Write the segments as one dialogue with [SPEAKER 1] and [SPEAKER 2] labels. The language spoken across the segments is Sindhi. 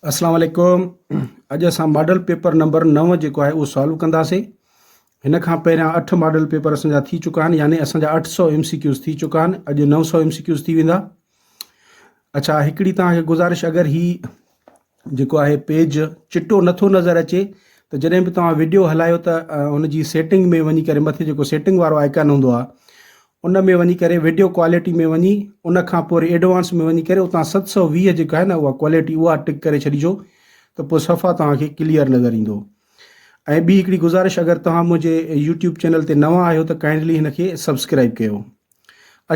[SPEAKER 1] اسلام عليڪم اڄ اسان ماڊل پيپر نمبر نو جيڪو آهي اهو سالو ڪنداسين هن کان پهريان اٺ ماڊل پيپر اسان جا ٿي چڪا آهن يعني اسان جا اٺ سو ايم سي ڪيوز ٿي چڪا آهن اڄ نو سو ايم سي ڪيوز ٿي ويندا اڇا هڪڙي توهان کي گذارش اگر هي جيڪو آهي پيج چٽو نٿو نظر اچي ته جڏهن به توهان وڊيو هلايو ته ان جي سيٽنگ ۾ وڃي ڪري مٿي جيڪو سيٽنگ وارو آئڪان هوندو آهي ان ۾ وڃي ڪري وڊيو ڪوالٽي ۾ وڃي ان کان پوء وري ايڊوانس ۾ وڃي ڪري اتان 720 جيڪا آهي نه اها ڪوالٽي اها ٽڪ ڪري ڇڏجو ته پوء صفا توهان کي ڪليئر نظر ايندو ۽ ٻي هڪڙي گذارش اگر توهان منهنجي يوٽيوب چينل تي نوان آهيو ته ڪائنڊلي هن کي سبسڪرائب ڪيو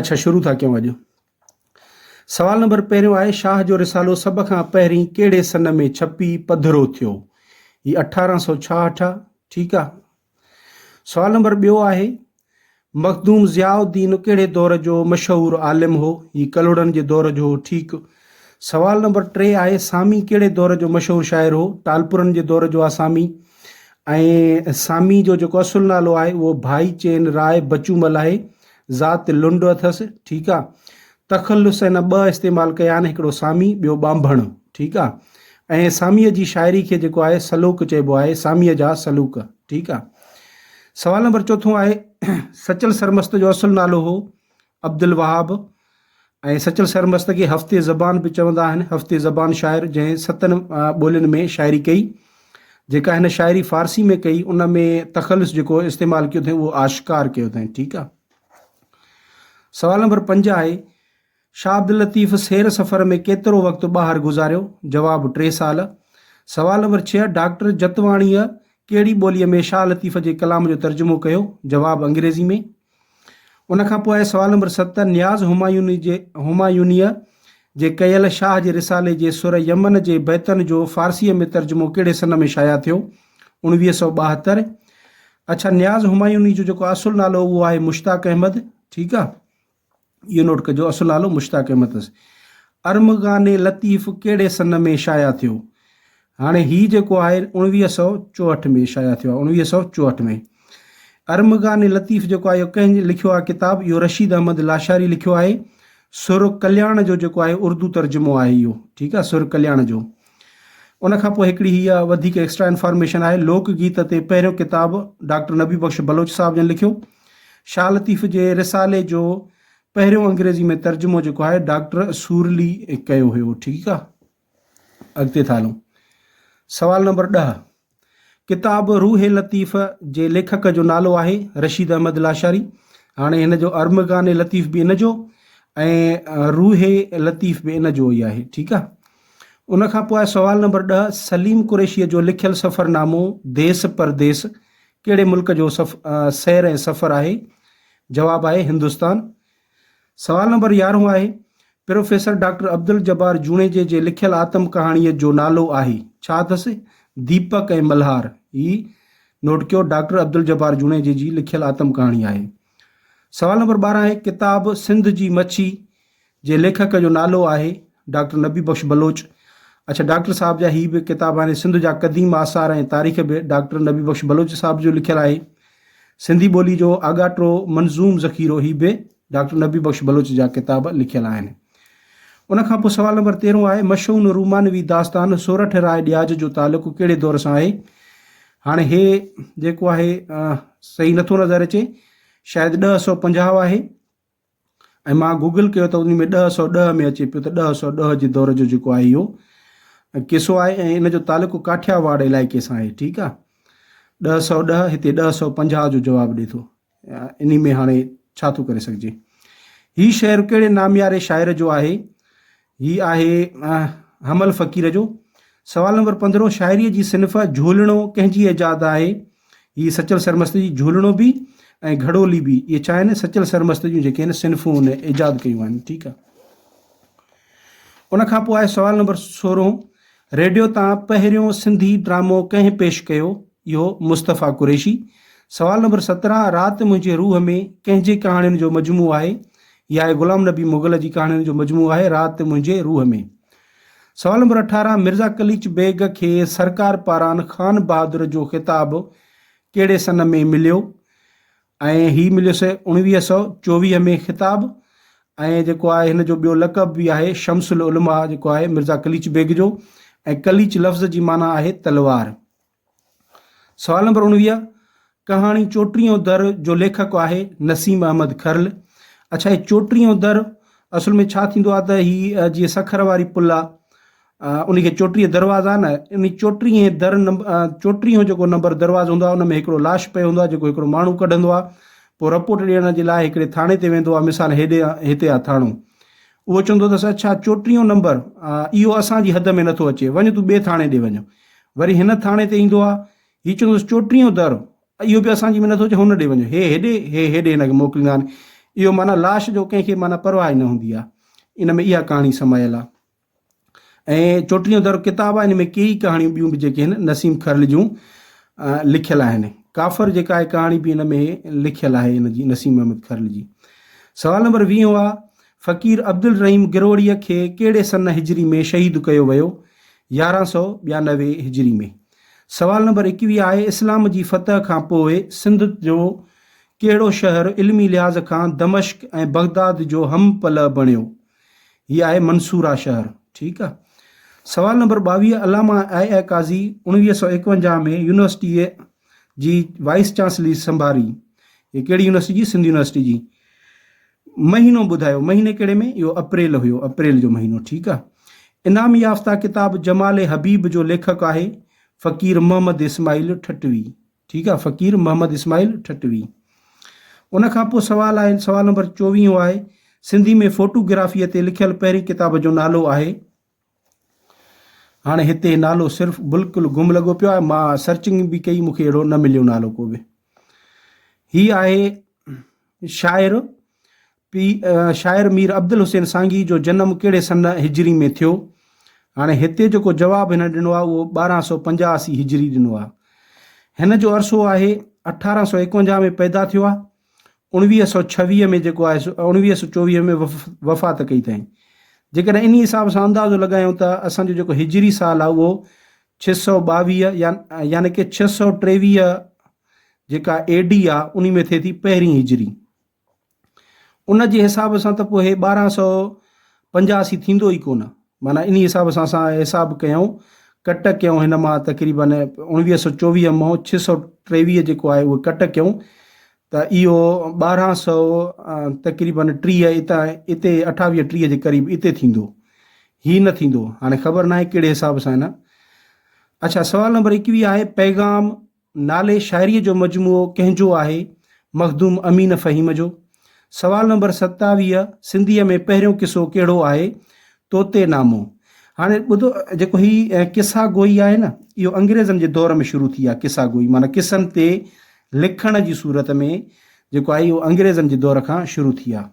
[SPEAKER 1] اڇا شروع ٿا ڪيون اڄ سوال نمبر پهريون آهي، شاهه جو رسالو سڀ کان پهرين ڪهڙي سن ۾ ڇپي پڌرو ٿيو؟ هي 1866 آ، ٺيڪ آ. سوال نمبر ٻيو آهي، مخدوم ضياء الدين ڪهڙي دور جو مشهور عالم هو؟ هي ڪلهوڙن جي دور جو هو، ٺيڪ. سوال نمبر ٽي آهي، سامي ڪهڙي دور جو مشهور شاعر هو؟ ٽالپرن جي دور جو آ سامي ۽ سامي جو جيڪو اصل نالو آهي اهو ڀائي چين راء بچومل آهي. ذات لنڊ اٿس، ٺيڪ آ. تخلص هن ٻه استعمال ڪيا آهن، هڪڙو سامي، ٻيو ٻانڀڻ، ٺيڪ آ. ۽ ساميء جي شاعري کي جيڪو آهي سلوڪ چئبو آهي، ساميء جا سلوڪ، ٺيڪ آ. سوال نمبر چوٿون آهي، سچل سرمست جو اصل نالو هو عبدالوهاب ۽ سچل سرمست کي هفتي زبان به چوندا آهن، هفتي زبان شاعر جنهن ستن ٻولين ۾ شاعري ڪئي. جيڪا هن شاعري فارسي ۾ ڪئي ان ۾ تخلص جيڪو استعمال ڪيو اٿائين اهو آشڪار ڪيو اٿائين ٺيڪ آ. سوال نمبر پنج آهي شاهه عبداللطيف سير سفر ۾ ڪيترو وقت ٻاهر گذاريو؟ جواب ٽي سال. سوال نمبر ڇهه ڊاڪٽر جتواڻيء ڪهڙي ٻوليء ۾ شاهه لطيف جي ڪلام جو ترجمو ڪيو؟ جواب انگريزي ۾. ان کان پوء آهي سوال نمبر ست، نياز همايوني جي همايونيء جي ڪيل شاهه جي رسالي جي سر يمن جي بيتن جو فارسيء ۾ ترجمو ڪهڙي سن ۾ شايع ٿيو؟ 1972. اڇا نياز همايوني جو جيڪو اصل نالو اهو آهي مشتاق احمد، ٺيڪ آ. اهو نوٽ ڪجو اصل نالو مشتاق احمد اٿس. ارمغان لطيف ڪهڙي سن ۾ شايع ٿيو؟ هاڻي هي جيڪو آهي 1964 ۾ شايع ٿيو آهي 1964 ۾. ارمغان لطيف جيڪو آهي اهو ڪنهن لکيو آهي ڪتاب؟ اهو رشيد احمد لاشاري لکيو آهي. سر ڪلياڻ جو جيڪو آهي اردو ترجمو آهي اهو ٺيڪ آهي سر ڪلياڻ جو. ان کان پوء هڪڙي هيء وڌيڪ ايڪسٽرا انفارميشن آهي لوڪ گيت تي پهريون ڪتاب ڊاڪٽر نبي بخش بلوچ صاحب جن لکيو. شاهه لطيف جي رسالي جو پهريون انگريزي ۾ ترجمو جيڪو آهي ڊاڪٽر سورلي ڪيو هيو ٺيڪ آ اڳتي ٿا هلون سوال نمبر ڏهه ڪتاب روح لطيف جي ليکڪ جو نالو آهي رشيد احمد لاشاري هاڻي هن جو ارمغان لطيف به ان جو ۽ روح لطيف به ان جو ئي آهي ٺيڪ آ ان کان پوء سوال نمبر ڏهه سليم قريشيء جو لکيل سفرنامو ديس پرديس ڪهڙي ملڪ جو سير ۽ سفر آهي؟ جواب آهي هندستان. سوال نمبر يارهون آهي، پروفيسر ڊاڪٽر عبدالجبار جوڻيجي جي لکيل آتم ڪهاڻيء جو نالو آهي ڇا اٿس؟ ديپڪ ۽ ملهار. هي نوٽ ڪيو ڊاڪٽر عبدالجبار جوڻيجي جي لکيل آتم ڪهاڻي آهي. سوال نمبر 12 آهي، ڪتاب سنڌ جي مڇي جي ليکڪ جو نالو آهي ڊاڪٽر نبي بخش بلوچ. اڇا ڊاڪٽر صاحب جا هي به ڪتاب آهن سنڌ جا قديم آثار ۽ تاريخ به ڊاڪٽر نبي بخش بلوچ صاحب جو لکيل آهي. سنڌي ٻولي جو آڳاٽو منظوم ذخيرو هي به ڊاڪٽر نبي بخش بلوچ جا ڪتاب لکيل آهن. ان کان پوء سوال نمبر تيرهون آهي مشهون رومانوي داستان سورٺ راء ڏياج جو تعلق ڪهڙي دور سان آهي؟ هاڻي هي جيڪو آهي صحيح نٿو نظر اچي شايد 1050 آهي. ۽ مان گوگل ڪيو ته ان ۾ 1010 ۾ اچي پيو ته 1010 جي دور جو جيڪو آهي اهو قصو آهي ۽ ان جو تعلق ڪاٺيا واڙ علائقي سان آهي ٺيڪ آهي 1010 هتي 1050 جو جواب ڏي ٿو انهي ۾ هاڻي ڇا ٿو ڪري سگهجي هي شعر ڪهڙي نامياري شاعر جو آهي هي آهي حمل فقير جو. سوال نمبر پندرهون شاعريء جي صنف جهولڻو ڪنهن جي ايجاد آهي؟ هي سچل سرمست جي جهولڻو به ۽ گهڙولي به اهي ڇا آهن؟ سچل سرمست جون جيڪي آهن صنفون هن ايجاد ڪيون آهن ٺيڪ آهي. ان کان پوء آهي سوال نمبر سورهون ريڊيو تان پهريون سنڌي ڊرامو ڪنهن پيش ڪيو؟ اهو مصطفيٰ قريشي. سوال نمبر 17 رات منهنجي روح ۾ ڪنهن جي ڪهاڻين جو مجموعو آهي؟ هي آهي غلام نبي مغل جي ڪهاڻين جو مجموعو آهي رات منهنجي روح ۾. سوال نمبر 18 مرزا قليچ بيگ کي سرڪار پاران خان بهادر جو خطاب ڪهڙي سن ۾ مليو؟ ۽ هي مليس 1924 ۾ خطاب ۽ جيڪو آهي هن جو ٻيو لقب به آهي شمس العلماء جيڪو آهي مرزا قليچ بيگ جو ۽ قليچ لفظ جي معنيٰ آهي تلوار. سوال نمبر 19، ڪهاڻي چوٽيهون در جو ليکڪ آهي نسيم احمد کرل. اڇا هي چوٽيهون در اصل ۾ ڇا ٿيندو آهي ته هي جيئن سکر واري پل آهي ان کي 34 دروازا آهن ان 34 در 34 جيڪو نمبر دروازو هوندو آهي ان ۾ هڪڙو لاش پيو هوندو آهي جيڪو هڪڙو ماڻهو ڪڍندو آهي پوء رپورٽ ڏيڻ جي لاء هڪڙي ٿاڻي تي ويندو آهي مثال هيڏي هتي آهي ٿاڻو اهو چوندو اٿس اڇا 34 نمبر اهو اسان جي حد ۾ نٿو اچي وڃ تون ٻئي ٿاڻي ڏي وڃ وري هن ٿاڻي تي ايندو آهي هي چوندو اٿس 34 در اهو به اسان جي ۾ نٿو اچي هن ڏي وڃ هي هيڏي هي هيڏي هن کي موڪليندا آهن اهو معنيٰ لاش جو ڪنهن کي معنيٰ پرواهه ئي نه هوندي آهي ان ۾ اها ڪهاڻي سمايل آهي ۽ چوٽيهون در ڪتاب آهي ان ۾ ڪيئي ڪهاڻيون ٻيون به جيڪي آهن نسيم کرل جون لکيل آهن ڪافر جيڪا آهي ڪهاڻي به ان ۾ لکيل آهي ان جي نسيم احمد کرل جي سوال نمبر ويهون آهي فقير عبدالرحيم گروڙيء کي ڪهڙي سن هجري ۾ شهيد ڪيو ويو 1192 هجري ۾ سوال نمبر 21 آهي اسلام جي فتح کان پوء سنڌ جو ڪهڙو شهر علمي لحاظ کان دمشق ۽ بغداد جو هم پلئه بڻيو؟ هي آهي منصوره شهر. ٺيڪ آ. سوال نمبر 22 علامه آء آء قاضي 1951 ۾ يونيورسٽيء جي وائيس چانسلري سنڀاري. هي ڪهڙي يونيورسٽي جي؟ سنڌ يونيورسٽي جي. مهينو ٻڌايو مهيني ڪهڙي ۾ اهو اپريل هيو اپريل جو مهينو ٺيڪ آ انعام يافته ڪتاب جمال حبيب جو ليکڪ آهي فقير محمد اسماعيل ٺٽوي ٺيڪ آ فقير محمد اسماعيل ٺٽوي ان کان پوء سوال آهي سوال نمبر 24 آهي سنڌي ۾ فوٽو گرافيء تي لکيل پهرين ڪتاب جو نالو آهي هاڻي هتي نالو صرف بلڪل گم لڳو پيو آهي مان سرچنگ به ڪئي مونکي اهڙو نه مليو نالو ڪو به هي آهي شاعر پي شاعر مير عبدالحسين سانگي جو جنم ڪهڙي سن هجري ۾ ٿيو؟ هاڻي هتي جيڪو جواب هن ڏنو آهي اهو 1285 هجري ڏنو آهي. هن جو عرصو آهي 1851 ۾ پيدا ٿيو آهي 1926 ۾ جيڪو آهي 1924 ۾ وفات ڪئي اٿائين. جيڪڏهن انهي حساب سان اندازو لڳايون ته اسان جو جيڪو هجري سال آهي اهو 622 يعني ڪي 623 جيڪا اي ڊي آ انهي ۾ ٿئي ٿي پهرين هجري. ان جي حساب سان ته پوء هي 1285 ٿيندو ئي ڪونه. معنيٰ انهي حساب سان اسان حساب ڪيون ڪٽ ڪيون هن مان تقريبن 1924 مان 623 جيڪو آهي اهو ڪٽ ڪيون ته اهو 1200 تقريبن 30 اتان اتي 28 30 جي قريب اتي ٿيندو. هي نه ٿيندو. هاڻي خبر ناهي ڪهڙي حساب سان هن اڇا سوال نمبر 21 آهي پيغام نالي شاعريء جو مجموعو ڪنهن جو آهي؟ مخدوم امين فهيم جو. سوال نمبر 27 سنڌيء ۾ پهريون قصو ڪهڙو آهي؟ طوطي نامو. هاڻي ٻڌو جيڪو هي قصا گوئي آهي نه اهو انگريزن جي دور ۾ شروع ٿي آهي قصا گوئي معنيٰ قصن تي لکڻ جي صورت ۾ جيڪو آهي اهو انگريزن جي دور کان شروع ٿي آهي.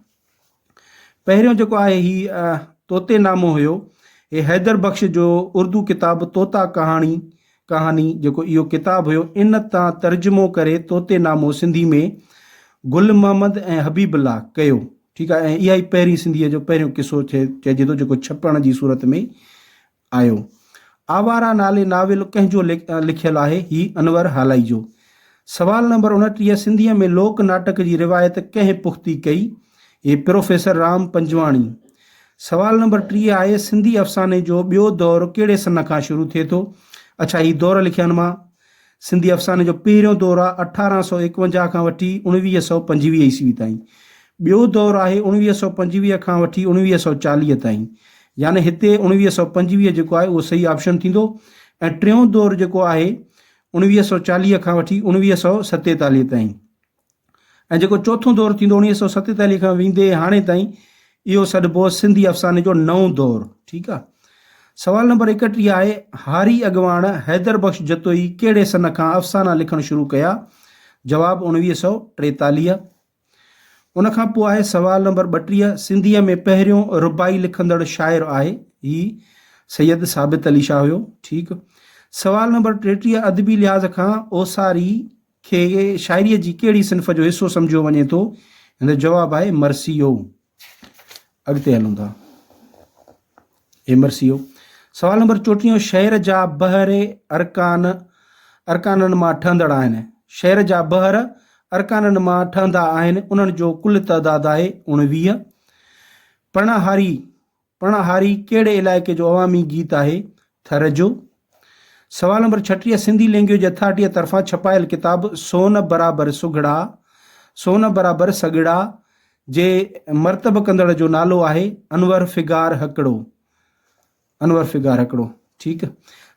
[SPEAKER 1] پهريون جيڪو آهي هي طوطي نامو هيو. هي حيدر بخش جو اردو ڪتاب طوطا ڪهاڻي، ڪهاني، جيڪو اهو ڪتاب هيو ان تان ترجمو ڪري طوطي نامو سنڌي ۾ گل محمد ۽ حبيب الله ڪيو ٺيڪ آهي ۽ اها ئي پهرين سنڌيء جو پهريون قصو چئجي ٿو جيڪو ڇپڻ جي صورت ۾ آيو. آوارا نالي ناول ڪنهن جو لکيل آهي؟ هي انور هالائي جو. سوال نمبر 29 سنڌيء ۾ لوڪ ناٽڪ جي روايت ڪنهن پختي ڪئي؟ هي پروفيسر رام پنجواڻي. سوال نمبر 30 آهي سنڌي افساني جو ٻيو دور ڪهڙي سن کان شروع ٿئي ٿو؟ اڇا هي دور لکيا آهن مان. سنڌي افساني جو پهريون دور آهي 1851 کان وٺي 1925 عيسوي تائين. ٻيو دور آهي 1925 کان وٺي 1940 تائين. يعني هتي 1925 جيڪو آهي اهو صحيح آپشن ٿيندو ۽ ٽيون دور جيڪو آهي 1940 کان وٺي 1947 تائين. ۽ جيڪو چوٿون دور ٿيندو 1947 کان ويندي هاڻي تائين اهو سڏبو سنڌي افساني جو نئون دور ٺيڪ آ سوال نمبر 31 آهي هاري اڳواڻ حيدر بخش جتوئي ڪهڙي سن کان افسانا لکڻ شروع ڪيا جواب 1943 ان کان پوء آهي سوال نمبر 32 سنڌيء ۾ پهريون رباعي لکندڙ شاعر آهي هي سيد ثابت علي شاهه هيو ٺيڪ سوال نمبر 33 ادبي لحاظ کان اوساري کي شاعريء جي ڪهڙي صنف جو حصو سمجهيو وڃي ٿو؟ هن جو جواب آهي مرثيو. اڳتي هلون ٿا. هي مرثيو. سوال نمبر چوٽيهون شعر جا بحر ارڪان ارڪانن مان ٺهندڙ آهن. شعر جا بحر ارڪانن مان ٺهندا آهن انهن جو ڪل تعداد آهي 19. پرڻهاري پرڻهاري ڪهڙي علائقي جو عوامي گيت آهي؟ ٿر جو. سوال نمبر 36 سنڌي لينگويج اٿارٽيء طرفان ڇپايل ڪتاب سون برابر سگهڙا، سون برابر سڳڙا جي مرتب ڪندڙ جو نالو آهي انور فگار هڪڙو. انور فگار هڪڙو. ٺيڪ.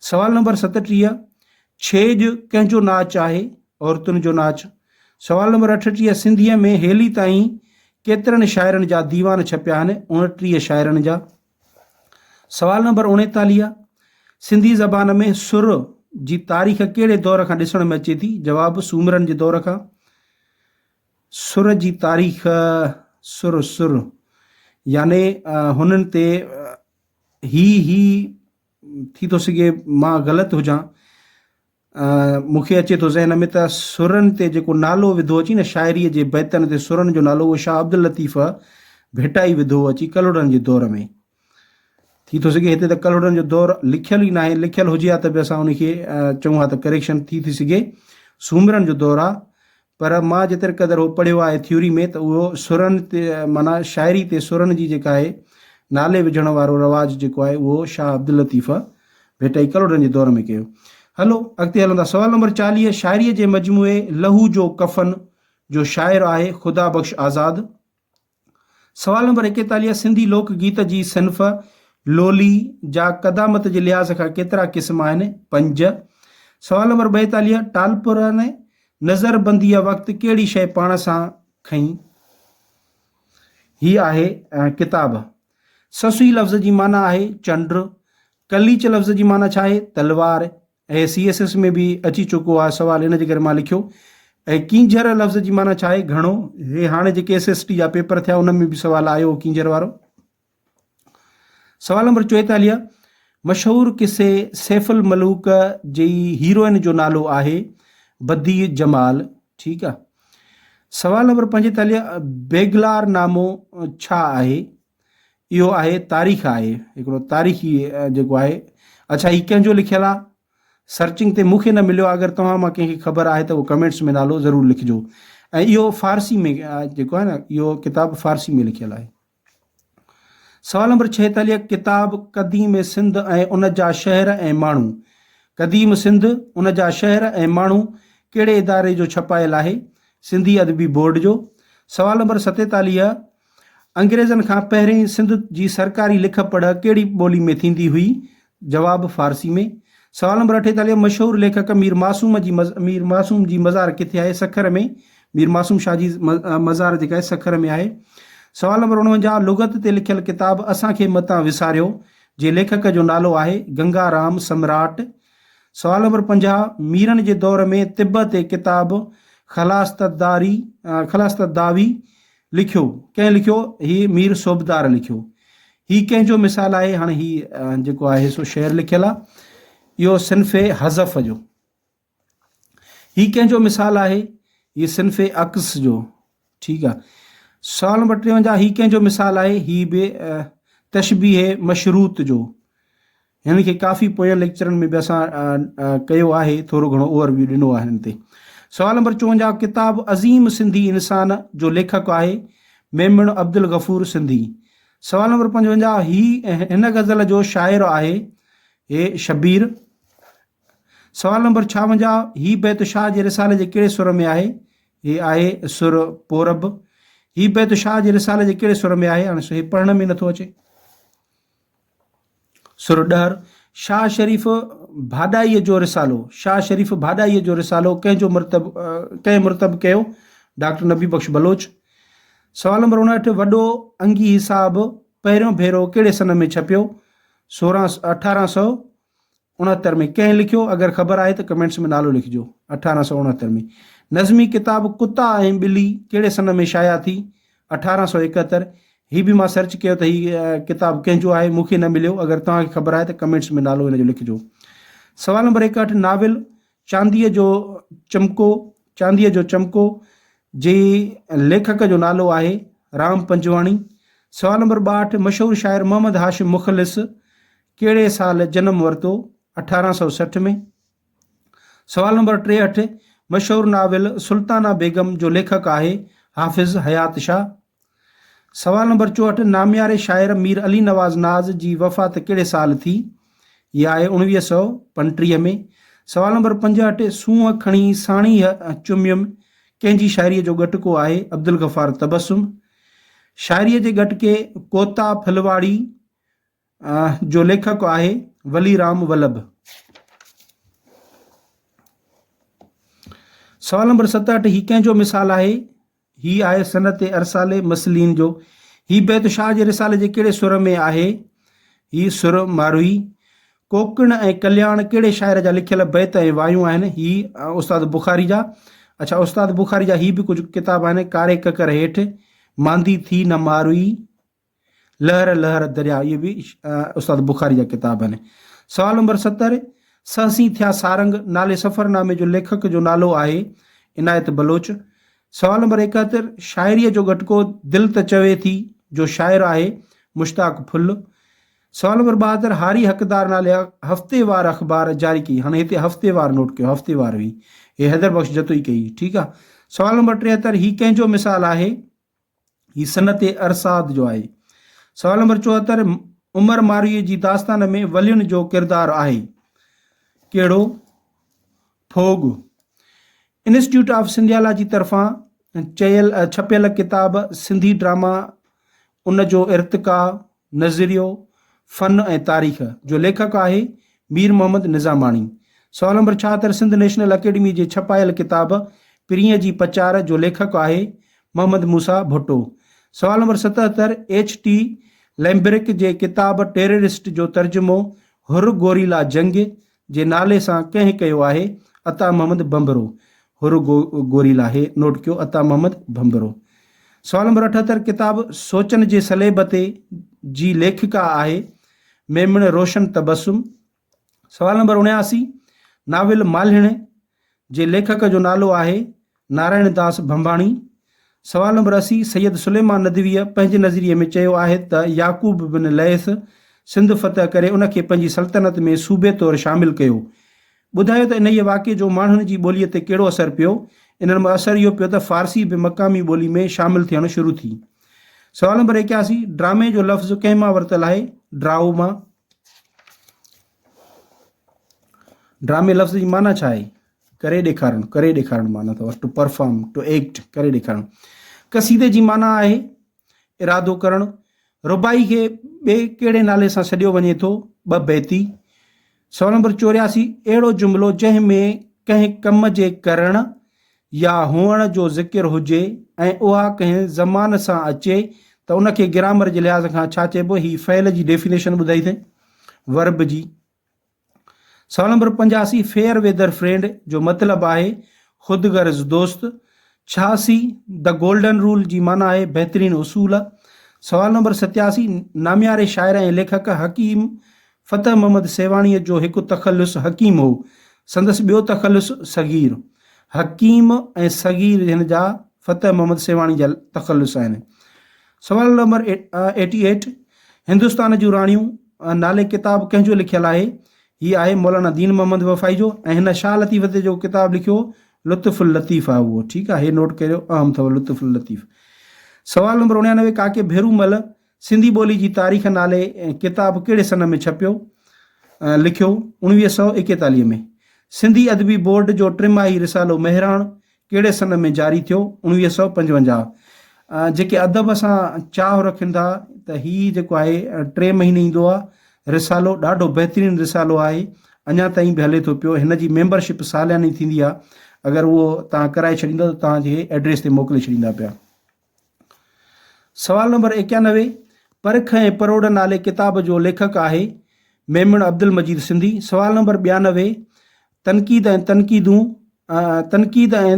[SPEAKER 1] سوال نمبر 37 ڇيڄ ڪنهن جو ناچ آهي؟ عورتن جو ناچ. سوال نمبر 38 سنڌيء ۾ هيلي تائين ڪيترن شاعرن جا ديوان ڇپيا آهن؟ 29 شاعرن جا. سوال نمبر 39 سنڌي زبان ۾ سر جي تاريخ ڪهڙي دور کان ڏسڻ ۾ اچي ٿي؟ جواب سومرن جي دور کان. سر جي تاريخ سر سر يعني هنن تي هي هي ٿي ٿو سگهي مان غلط هجان مون کي اچي ٿو ذهن ۾ ته سرن تي جيڪو نالو وڌو اچي نه شاعريء جي بيتن تي سرن جو نالو اهو شاهه عبداللطيف ڀٽائي وڌو اچي ڪلهوڙن جي دور ۾. ٿي ٿو سگهي هتي ته ڪلهوڙن جو دور لکيل ئي ناهي، لکيل هجي ها ته به اسان ان کي چئون ها ته ڪريڪشن ٿي ٿي سگهي. سومرن جو دور آ پر مان جيتري قدر هو پڙهيو آهي ٿيوري ۾ ته اهو سرن تي معنيٰ شاعري تي سرن جي جيڪا آهي نالي وجهڻ وارو رواج جيڪو آهي اهو شاهه عبداللطيف ڀٽائي ڪلهوڙن جي دور ۾ ڪيو. هلو اڳتي هلندا سوال نمبر 40 شاعريء جي مجموعي لهو جو ڪفن جو شاعر آهي خدا بخش آزاد. سوال نمبر 41 سنڌي لوڪ گيت جي صنف لولي جا قدامت جي لحاظ کان ڪيترا قسم آهن؟ پنج. سوال نمبر 42 ٽالپرن نظر بنديء وقت ڪهڙي شيء پاڻ سان کنئي؟ هي آهي ڪتاب. سسئي لفظ جي معنيٰ آهي چنڊ. قليچ لفظ جي معنيٰ ڇا آهي؟ تلوار. ۽ سي ايس ايس ۾ به اچي چڪو آهي سوال ان جي ڪري مان لکيو. ۽ ڪينجهر لفظ جي معنيٰ ڇا آهي؟ گهڻو. هي هاڻي جيڪي ايس ايس ٽي جا پيپر ٿيا ان ۾ به سوال آيو هو ڪينجهر وارو. سوال نمبر 44 مشهور قصي سيف الملوڪ جي هيروئن جو نالو آهي بديع جمال. ٺيڪ آ. سوال نمبر 45 بيگلار نامو ڇا آهي؟ اهو آهي تاريخ آهي هڪڙو تاريخي جيڪو آهي. اڇا هي ڪنهن جو لکيل آ؟ سرچنگ تي مون کي نه مليو آ اگر توهان مان ڪنهن کي خبر آهي ته اهو ڪمينٽس ۾ نالو ضرور لکجو. ۽ اهو فارسي ۾ جيڪو آهي نه اهو ڪتاب فارسي ۾ لکيل آهي. سوال نمبر 46 ڪتاب قديم سنڌ ۽ ان جا شهر ۽ ماڻهو قديم سنڌ ان جا شهر ۽ ماڻهو ڪهڙي اداري جو ڇپايل آهي؟ سنڌي ادبي بورڊ جو. سوال نمبر 47 انگريزن کان پهرين سنڌ جي سرڪاري لک پڙهه ڪهڙي ٻولي ۾ ٿيندي هئي؟ جواب، فارسي ۾. سوال نمبر 48 مشهور ليکڪ مير معصوم جي مير معصوم جي مزار ڪٿي آهي؟ سکر ۾. مير معصوم شاهه جي مزار جيڪا آهي سکر ۾ آهي. سوال نمبر 49 لغت تي لکيل ڪتاب اسان کي متان وساريو جي ليکڪ جو نالو آهي گنگا رام سمراٽ. سوال نمبر 50 ميرن جي دور ۾ طب تي ڪتاب خلاص تداري خلاص تداوي لکيو ڪنهن لکيو؟ هي مير صوبدار لکيو. هي ڪنهن جو مثال آهي؟ هاڻي هي جيڪو آهي سو شعر لکيل آهي. اهو صنف حذف جو. هي ڪنهن جو مثال آهي؟ هي صنف عڪس جو. ٺيڪ آهي. سوال نمبر 53 هي ڪنهن جو مثال آهي؟ هي به تشبيهه مشروط جو. هن کي ڪافي پوين ليڪچرن ۾ به اسان ڪيو آهي ٿورو گهڻو اوور ويو ڏنو آهي هن تي. سوال نمبر 54 ڪتاب عظيم سنڌي انسان جو ليکڪ آهي ميمڻ عبدالغفور سنڌي. سوال نمبر 55 هي هن غزل جو شاعر آهي هي شبير. سوال نمبر 56 هي بيت شاهه جي رسالي جي ڪهڙي سر ۾ آهي؟ هي آهي سر پورب. هي بيت شاهه جي رسالي جي ڪهڙي سر ۾ آهي؟ هاڻي هي پڙهڻ ۾ نٿو اچي. سر ڏهر، شاهه شريف ڀاڏائيء جو رسالو، شاهه شريف ڀاڏائيء جو رسالو ڪنهن جو مرتب ڪنهن مرتب ڪيو؟ ڊاڪٽر نبي بخش بلوچ. سوال نمبر 59 وڏو انگي حساب پهريون ڀيرو ڪهڙي سن ۾ ڇپيو؟ سورهن 1869 ۾ ڪنهن لکيو؟ اگر خبر آهي ته ڪمينٽس ۾ نالو لکجو. 1869 ۾ نظمي ڪتاب ڪتا ۽ ٻلي ڪهڙي سن ۾ شايع ٿي؟ 1871 هي به مان سرچ ڪيو ته هي ڪتاب ڪنهن جو آهي مون کي نه مليو اگر توهان کي خبر آهي ته ڪمينٽس ۾ نالو هن جو لکجو. سوال نمبر 61 ناول چانديء جو چمڪو چانديء جو چمڪو جي ليکڪ جو نالو آهي رام پنجواڻي. سوال نمبر 62 مشهور شاعر محمد هاشم مخلص ڪهڙي سال جنم ورتو؟ 1860 ۾. سوال نمبر 63 مشهور ناول سلطانه بيگم جو ليکڪ آهي حافظ حيات شاهه. سوال نمبر 64 نامياري شاعر مير علي نواز ناز جي وفات ڪهڙي سال ٿي؟ هي آهي 1935 ۾. سوال نمبر 65، سونهن کڻي ساڻيهه چميم ڪنهن جي شاعريء جو ڳٽڪو آهي؟ عبدالغفار تبسم. شاعريء جي ڳٽڪي ڪوتا ڦلواڙي جو ليکڪ آهي ولي رام ولڀ. سوال نمبر 67، هي ڪنهن جو مثال آهي؟ هي آهي صنعت ارسالي مسلين جو. هي بيت شاهه جي رسالي جي ڪهڙي سر ۾ آهي؟ هي سر ماروي. ڪوڪڻ ۽ ڪلياڻ ڪهڙي شاعر جا لکيل بيت ۽ وايون آهن؟ هي استاد بخاري جا. اڇا استاد بخاري جا هي به ڪجهه ڪتاب آهن، ڪاري ڪڪر هيٺ، ماندي ٿي نه ماروي، لهر لهر درياء، اهي به استاد بخاري جا ڪتاب آهن. سوال نمبر 70، سهسين ٿيا سارنگ نالي سفرنامي جو ليکڪ جو نالو آهي؟ عنايت بلوچ. سوال نمبر 71، شاعريء جو ڳٽڪو دل ته چوي ٿي جو شاعر آهي؟ مشتاق ڦل. سوال نمبر 72، هاري حقدار نالي هفتيوار اخبار جاري ڪئي. هاڻي هتي هفتيوار نوٽ ڪيو، هفتيوار هئي. هي حيدر بخش جتوئي ڪئي. ٺيڪ آ. سوال نمبر 73، هي ڪنهن جو مثال آهي؟ هي صنعت ارساد جو آهي. سوال نمبر 74، عمر مارويء جي داستان ۾ ولين جو ڪردار آهي ڪهڙو؟ ڦوڳ. انسٽيٽيوٽ آف سنڌيالاجي طرفان چيل ڇپيل ڪتاب سنڌي ڊراما ان جو ارتقا، نظريو، فن ۽ تاريخ جو ليکڪ آهي مير محمد نظاماڻي. سوال نمبر 76 سنڌ نيشنل اڪيڊمي جي ڇپايل ڪتاب پرينء جي پچار جو ليکڪ آهي محمد موسيٰ ڀٽو. سوال نمبر 77 ايڇ ٽي لئمبرڪ جي ڪتاب ٽيررسٽ جو ترجمو حر گوريلا جنگ جي نالي سان ڪنهن ڪيو آهي؟ عطا محمد ڀنڀرو. حر گوريلا هي نوٽ ڪيو عطا محمد ڀنڀرو. سوال نمبر 78 ڪتاب سوچن جي سليب تي جي ليکڪا آهي ميمڻ روشن تبسم. سوال نمبر 79 ناول مالهڻ جي ليکڪ جو نالو آهي نارائڻ داس ڀنڀاڻي. سوال نمبر 80 سيد سليمان ندويء پنهنجي نظريي ۾ چيو آهي ته يعقوب بن ليث سنڌ فتح ڪري ان کي پنهنجي سلطنت ۾ صوبي طور شامل ڪيو. ٻڌايو ته انهيء واقعي جو ماڻهن جي ٻوليء تي ڪهڙو اثر پيو؟ انهن مان اثر اهو پيو ته فارسي به مقامي ٻولي ۾ شامل ٿيڻ شروع ٿي. سوال نمبر 81 ڊرامي جو لفظ ڪنهن مان ورتل آهي؟ ڊرائو مان. ڊرامي لفظ جي معنيٰ ڇا آهي؟ ڪري ڏيکارڻ، ڪري ڏيکارڻ معنيٰ اٿو ٽو پرفارم، ٽو ايڪٽ، ڪري ڏيکارڻ. قصيدي جي معنيٰ آهي ارادو ڪرڻ. رباعي کي ٻئي ڪهڙي نالي سان سڏيو وڃي ٿو؟ ٻه بيتي. سوال نمبر 84 اهڙو جملو جنهن ۾ ڪنهن ڪم جي ڪرڻ يا هئڻ جو ذڪر هجي ۽ اها ڪنهن زمان سان اچي ته ان کي گرامر جي لحاظ کان ڇا چئبو؟ هي فعل جي ڊيفينيشن ٻڌائي اٿئي ورب جي. سوال نمبر 85 فيئر ويدر فرينڊ جو مطلب آهي خود غرض دوست. 86 the golden role جي معنيٰ آهي بهترين اصول. سوال نمبر 87 نامياري شاعر ۽ ليکڪ حڪيم فتح محمد سيوهاڻيء جو هڪ تخلص حڪيم هو. سندس ٻيو تخلص صغير. حڪيم ۽ صغير هن جا فتح محمد سيوهاڻي جا تخلص آهن. سوال نمبر 88 هندستان جون راڻيون نالي ڪتاب ڪنهن جو لکيل آهي؟ هي آهي مولانا دين محمد وفائي جو ۽ هن شاهه لطيف تي جيڪو ڪتاب لکيو لطف اللطيف آهي اهو ٺيڪ آهي هي نوٽ ڪريو اهم اٿو لطف اللطيف. سوال نمبر 89 ڪاڪي ڀيرومل سنڌي ٻولي جي تاريخ نالي ڪتاب ڪهڙي سن ۾ ڇپيو لکيو؟ 1941 ۾. سنڌي ادبي بورڊ جو ٽماهي رسالو مهراڻ ڪهڙي سن ۾ جاري ٿيو؟ 1955. جيڪي ادب سان چاهه رکن ٿا ته هي جيڪو آهي ٽي مهيني ايندو آهي رسالو ڏاڍو بهترين رسالو آهي اڃا تائين به هلي ٿو پيو هن جي ميمبرشپ سالياني ٿيندي آهي اگر اهو توهان ڪرائي ڇڏيندا ته توهان جي ايڊريس تي موڪلي ڇڏيندا پيا. سوال نمبر 91 پرک ۽ پروڙ نالي ڪتاب جو ليکڪ آهي ميمڻ عبدالمجيد سنڌي. سوال نمبر 92 تنقيد ۽ تنقيدون تنقيد ۽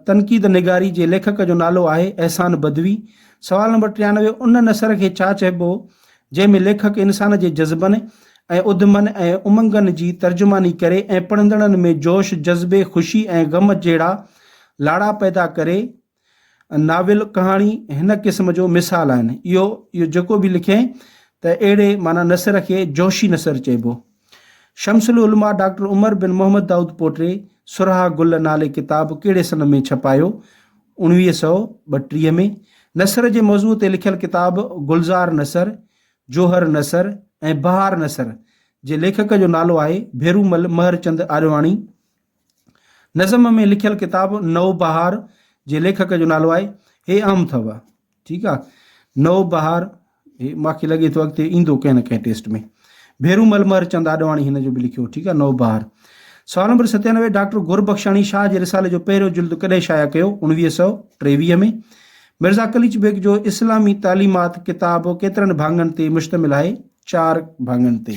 [SPEAKER 1] تنقيد نگاري جي ليکڪ جو نالو آهي احسان بدوي. سوال نمبر 93 ان نثر کي ڇا چئبو جنهن ۾ ليکڪ انسان جي جذبن ۽ اڌمن ۽ امنگن جي ترجماني ڪري ۽ پڙهندڙن ۾ جوش، جذبي، خوشي ۽ غم جهڙا لاڙا پيدا ڪري. ناول، ڪهاڻي هن قسم جو مثال آهن. اهو اهو جيڪو به لکين ته اهڙي معنيٰ نثر کي جوشي نثر چئبو. شمس العلماء ڊاڪٽر عمر بن محمد دائود پوٽي سرها گل نالي ڪتاب ڪهڙي سن ۾ ڇپايو؟ 1932 ۾. نثر جي موضوع تي لکيل ڪتاب گلزار نثر، جوهر نثر ۽ بهار نثر جي ليکڪ جو نالو آهي ڀيرومل مهرچند آڏواڻي. نظم ۾ لکيل ڪتاب نو بهار جي ليکڪ جو نالو آهي. هي عام اٿو ٺيڪ آ. نو بهار هي ماکي لڳي ٿو اڳتي ايندو ڪنهن نه ڪنهن ٽيسٽ ۾. ڀيرومل مهرچند آڏواڻي هن جو به لکيو ٺيڪ آ نو بهار. سوال نمبر 97 ڊاڪٽر گربخشاڻي شاهه جي رسالي جو پهريون جلد ڪڏهن شايع ڪيو؟ 1923 ۾. مرزا قليچ بيگ جو اسلامي تعليمات ڪتاب ڪيترن ڀاڱن تي مشتمل آهي؟ چار ڀاڱن تي.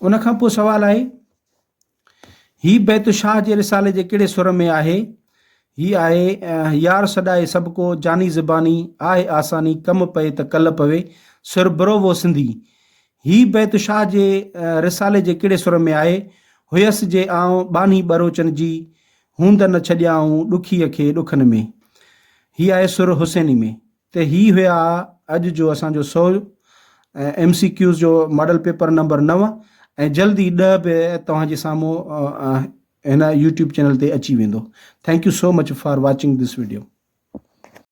[SPEAKER 1] ان کان پوء سوال آهي، هي بيت شاهه جي رسالي جي ڪهڙي سر ۾ آهي؟ هي آهي، يار سڏائي سڀڪو، جاني زباني، آهي آساني، ڪم پئي ته ڪل پوي، سر بروو سنڌي. هي بيت شاهه جي رسالي جي ڪهڙي سر ۾ آهي؟ هيس جي آئون ٻانهي ٻروچن جي، هوند نه ڇڏيائون ڏکيء کي ڏکن ۾. هي آهي سر حسيني ۾. ته هي هيا اڄ جو اسان جو 100 ايم سي ڪيوز جو ماڊل پيپر نمبر 9 ۽ جلد ئي 10 به توهان جي سامهون هن يوٽيوب چينل تي اچي ويندو. Thank you so much for watching this video.